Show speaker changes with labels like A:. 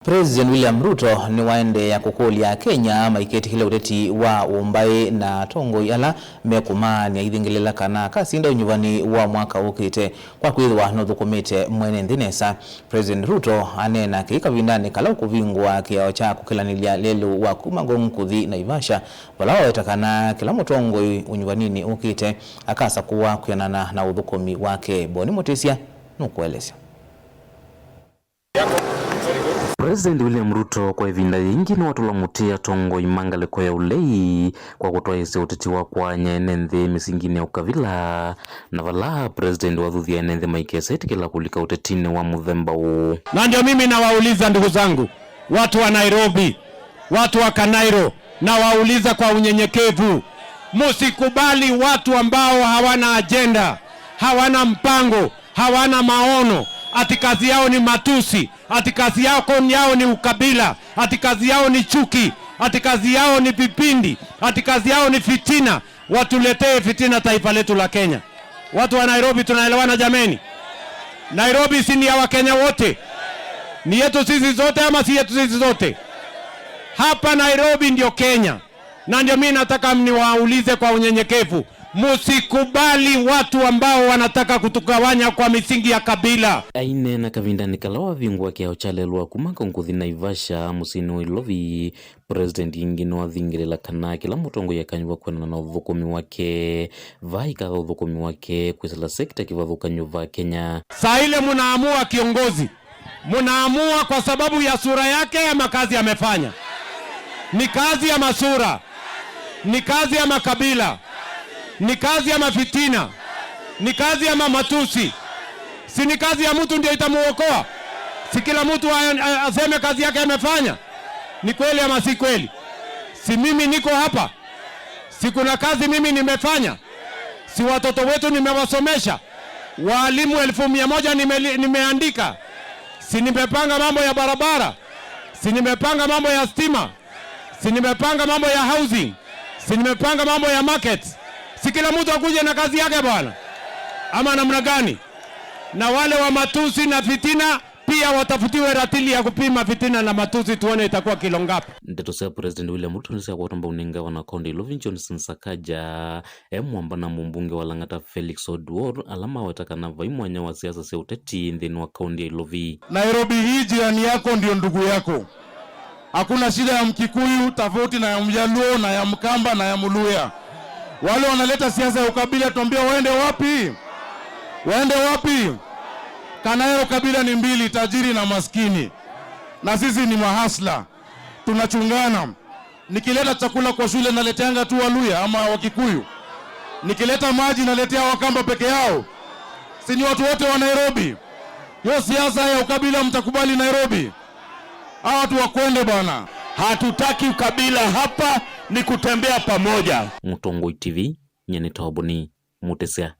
A: President William Ruto ni waendeea kukulya Kenya maiketikile uteti wa umbai na tongoi ala mekumania ithingilela kana kasinda unyuvani wa mwaka ukite kwa kwithiwa nuthukumite mwene nthi nesa. President Ruto anena kii kavindani kala ukuvingwa kiao cha kukilanilya lelu wa kuma Ngong kuthi Naivasha vala waweta kana kila mutongoi unyuvanini ukite akasa kuwa kwianana na uthukumi wake. Boni Mutisya nukuelesya.
B: President William Ruto kwa ivinda yingi ni watula tongoi mangaliko ya ulei kwa kutwaisya uteti wa kwanya ene nthi misingini ya ukavila na vala president wathuthia ene nthi maikesa itikila kulika utetini wa muthemba uu.
C: Na ndio mimi nawauliza ndugu zangu, watu wa Nairobi, watu wa Kanairo, nawauliza kwa unyenyekevu, musikubali watu ambao hawana ajenda, hawana mpango, hawana maono, ati kazi yao ni matusi, ati kazi yao ni ukabila, ati kazi yao ni chuki, ati kazi yao ni vipindi, ati kazi yao ni fitina. Watuletee fitina taifa letu la Kenya. Watu wa Nairobi tunaelewana jameni? Nairobi si ni ya Wakenya wote? Ni yetu sisi zote ama si yetu sisi zote? Hapa Nairobi ndio Kenya, na ndio mimi nataka mniwaulize kwa unyenyekevu, musikubali watu ambao wanataka kutugawanya kwa misingi ya kabila.
B: Aine na kavindani kala wavingwa kiao chalelwa kuma Ngong Naivasha musini wa Ilovi, president ingi no athingilela kana kila mutongoi akanyuva kwenana na uthukumi wake vaikatha uthukumi wake kwisila sekta kivathukanyo va Kenya.
C: Saa ile munaamua kiongozi, munaamua kwa sababu ya sura yake ama kazi amefanya. Ni kazi ya masura, ni kazi ya makabila, ni kazi ya mafitina, ni kazi ya mamatusi. Si ni kazi ya mtu ndio itamuokoa? Si kila mtu aseme kazi yake amefanya? Ni kweli ama si kweli? Si mimi niko hapa? Si kuna kazi mimi nimefanya? Si watoto wetu nimewasomesha? Walimu 100,000 nimeandika? Si nimepanga mambo ya barabara? Si nimepanga mambo ya stima? Si nimepanga mambo ya housing? Si nimepanga mambo ya markets? Si kila mtu akuje na kazi yake bwana, ama namna gani? Na wale wa matusi na fitina pia watafutiwe ratili ya kupima fitina na matusi, tuone itakuwa kilo ngapi.
B: Ndeto sya President William Ruto ni sya unenga wana kaunti Ilovi Johnson Sakaja emwamba na mumbunge wa Lang'ata Felix Oduor alama wetakana vai mwanya wa siasa sya uteti nthini wa kaunti ya Ilovi.
D: Nairobi hii jirani yako ndio ndugu yako. Hakuna shida ya Mkikuyu tofauti na ya Mjaluo na ya Mkamba na ya Muluya. Wale wanaleta siasa ya ukabila, tuambia waende wapi? Waende wapi? Kanayo kabila ni mbili, tajiri na maskini, na sisi ni mahasla, tunachungana. Nikileta chakula kwa shule naleteanga tu Waluya ama Wakikuyu, nikileta maji naletea Wakamba peke yao? Si ni watu wote wa Nairobi? Hiyo siasa ya ukabila mtakubali Nairobi? Hawa watu wakwende bwana.
E: Hatutaki ukabila hapa, ni kutembea pamoja.
B: Mutongoi TV nyenetoboni Mutesia.